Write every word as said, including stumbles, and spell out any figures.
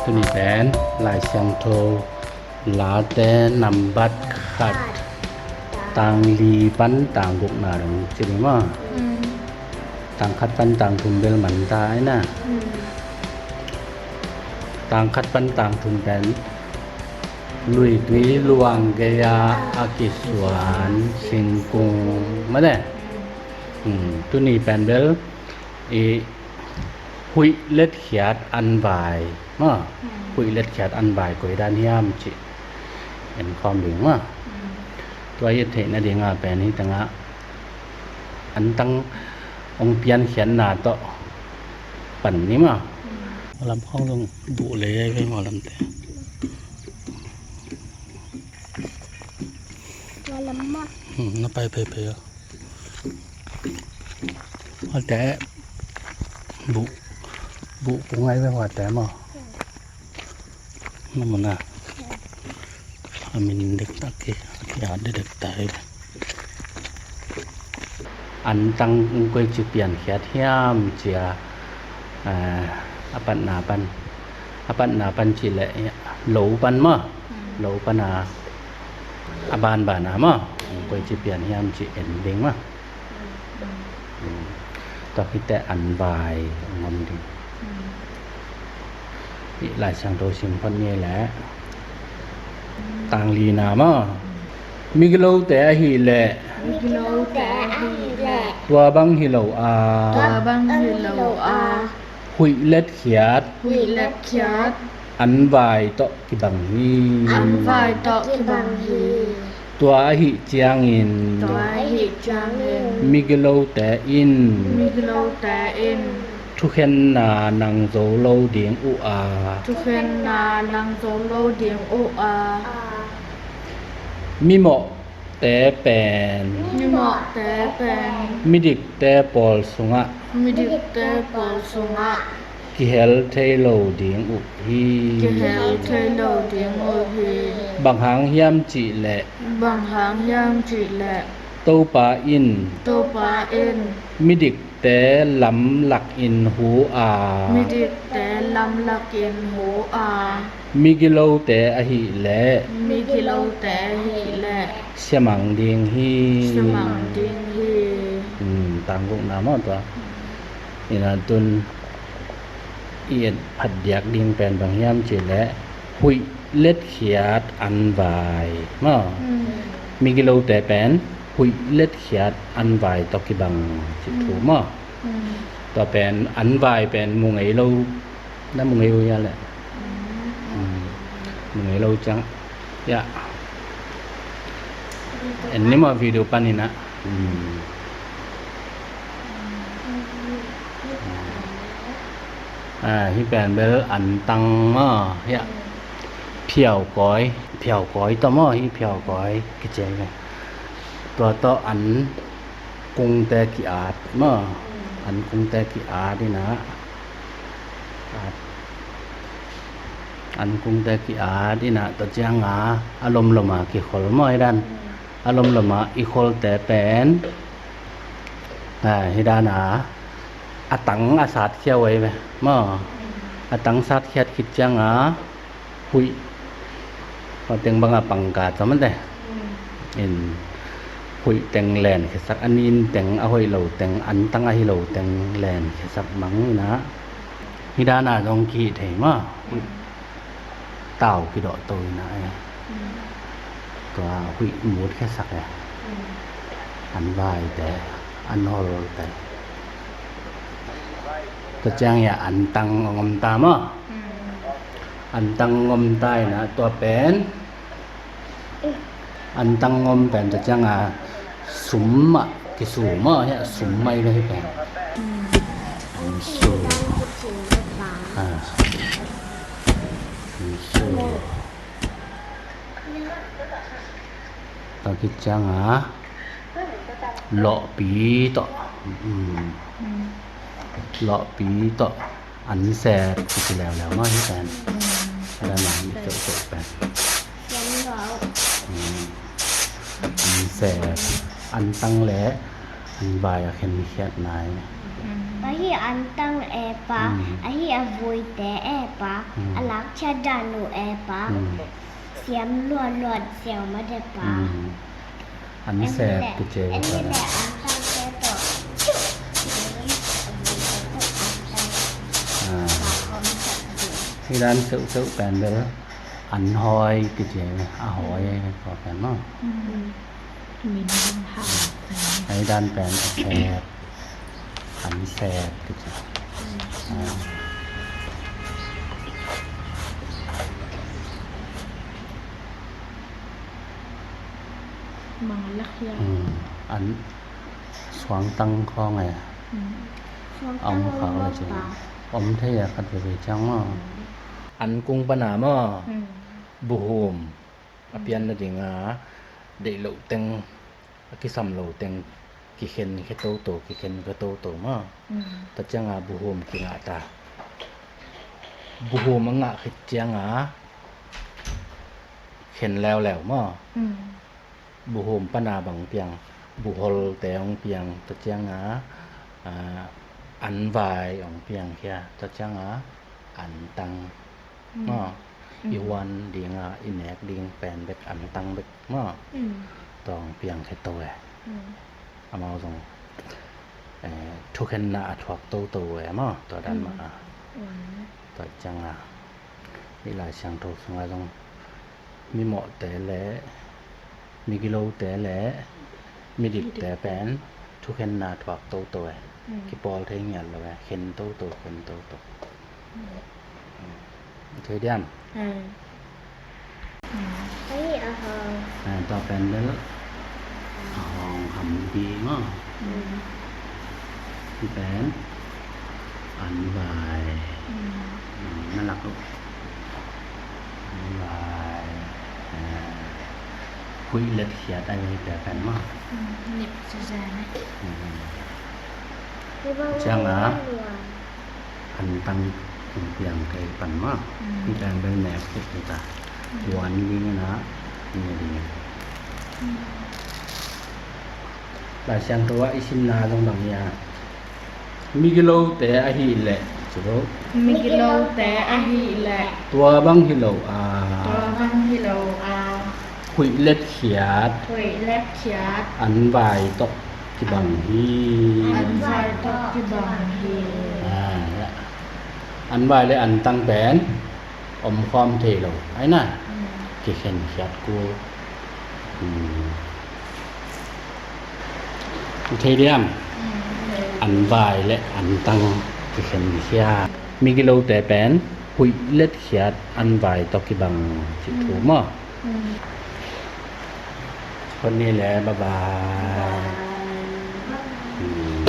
Tuni pen Lai Siangtho Late nambat khat, tang li pan tang gukna dong ci ni maw. Mm. Tang khat pan tang thum bel man ta ai na. Mm. Tang khat pan tang thum pen luitui luang gei-a a kisuan singkung mah ne. Mm, tuni pen bel i huih letkhiat anvai maw. Mm. Huih letkhiat anvai koi dan hiam cih en khawm ding maw. Mm. Tua i theih nading a pen hi tangah antang hong piankhiatna tawh pan ni maw. Mm. Lam khawng zong buh lei ai ve maw lamte. Tua lam maw. Hmm, na pai pheiphei aw. Huate buh, buh kung ai ve huate maw. Na mun a. A min dektak hi, a kia de dektak hi. Antang koici piankhiat hiam cia, eh, a patna pan, a patna pan cih leh lo pan maw. Mm. Lo pan a, a banban a maw. Koici pian hiam cih en ding maw. Mm. Tua khit teh anvai ngom ding. Mm. Hih Lai Siangtho sim phot ni leh tang lina maw. Migilote ahih leh. Migilote ahih leh. Tua bang hi lo a. Tua bang hi lo a. Huih letkhiat. Huih letkhiat. Anvai tawh kibang hi. Anvai tawh kibang hi. Tua ahih ciangin. Tua ahih ciangin. Migilote in. Migilote in. Thukhenna nang zo lo ding uh a. Thukhenna nang zo lo ding uh a. Mimawhte pen. Mimawhte pen. Midikte pawl sungah. Midikte pawl sungah. Kihel thei lo ding uh hi. Kihel thei lo ding uh hi. Bang hang hiam cih leh. Bang hang hiam cih leh. Topa in. Topa in. Midikte lamlak in hu a. Midikte lamlak in hu a. Migilote ahih leh. Migilote ahih leh. Siamang ding hi. Siamang ding hi. Hmm, tang gukna maw tua. Ina tun i et phat diak ding pen bang hiam cih leh huih letkhiat anvai maw. Mm. Migilote pen huih letkhiat anvai tawh kibang cih thu maw. Mm. Tua pen anvai pen mu ngei lo, na mu ngei uh hia leh. Mm. Mm. Mu ngei lo ciang. Ya. En ni maw video panin ah. Hmm. Ah, hih pen bel antang maw, hiah phiaukawi, phiaukawi tawh maw, hih phiaukawi kici ve. Tua tawh an kungte ki-at maw, an kungte ki-at in ah, at, an kungte ki-at in ah, tua ciang a, a lomlom a kikhol maw, hih dan. A lomlom a i kholte pen, a, hih dan a, a tang a satkhia uh ei ve maw. A tang satkhiat khit ciang a, huih, huih teng bang a pangka tawh mate. In, huih teng lenkhiasak, a nin teng, a hoih lo teng, an tang a hi lo teng lenkhiasak mang in ah. Hih dan a zong kihih thei maw. Huih tau kidawh to in ah, eh. Mm. Tua huih mutkhiasak, eh. Mm. An vaite, an holte. Tua ciang hiah an tang ngom ta maw? Mm. An tang ngom ta in ah tua pen. An tang ngom pen tua ciang a sum mah kisu maw, hiah sum mah i ve hih pen. An su. A. An su. Tua khit ciang a lawhpi tawh. Mm. Lawhpi tawh. An set kici leuleu maw hih pen. Mm. Hih dan a mi tawh tawh pen. Mm. An set, an tang le an vai a khenkhiatna hi. Mm. Ahi antang e pa, mm, ahi a vuite e pa, mm, a lakchia dan uh e pa, mm, siam luatluat siam a de pa. Mm. An sep kici e pa. Antang te tawh. Ah. Hi dan seuhseuh pen bel an hawi kici e, a hawi e pa pen maw. Mm. Min hang ha. Ahi dan pen a sep. An sep kici. Ah. Mang lak hiam. Mm. An suangtang khawng e. Mm. Suangtang om khak la cin. Om thei a khat veve ciang maw. Mm. An kung pana maw. Mm. Buhum. A pian nadinga deih loh teng, a kisam loh teng kikhen khia toto, kikhen khia toto maw. Mm. Tua cianga buhum kingah ta. Buhum a ngah khit cianga khen leuleu maw. Mm. Buhum pana bang piang, buholte hong piang, tua cianga, ah, anvai hong piang khia, tua cianga antang. Mm. Maw, mm, i huan dinga i nek ding pen bek antang bek maw. Mm. Tua hong piang khia to e. Mm. Amau zong, eh, thukhenna a thuak toto e maw, tua dan mah a. Mm. Tua cianga i Lai Siangtho sunga zong mimawhte le migilote le midikte pen thukhenna thuak toto e. Mm. Kipawl thei ngiat lo e, khen toto, khen toto. Mm. Thei diam? Mm. Mm. Hei, a hawng. Ah, tua pen bel a hawng ham ding aw. Mm. Hih pen an vai. Mm. Mm, na lak uh. An vai. Ah, huih let khiat ai, hih pen maw. Mm, nip zaza na. Mm. Ciang a, an tang hong piang thei pan maw. Mm. Hih pen bel nek khit hi ta. Mm. Huan ding na, ne ding. Mm. Lai Siangtho ah i simna zong bang hi a, migilote ahih leh, ci bo. Migilote ahih leh. Tua bang hi lo a. Tua bang hi lo a. Huih let khiat. Huih let khiat. An vai tawh kibang hi. An vai tawh kibang hi. Ah, ya. An vai le an tang pen om khawm thei lo. Ai na. Mm. Kikhen khiat kul. Mm. Thei diam. Mm. An vai le an tang kikhen khiat. Migilote pen huih let khiat an vai tawh kibang cih thu maw. Mm. Hon ni le, bye bye. Bye. Mm.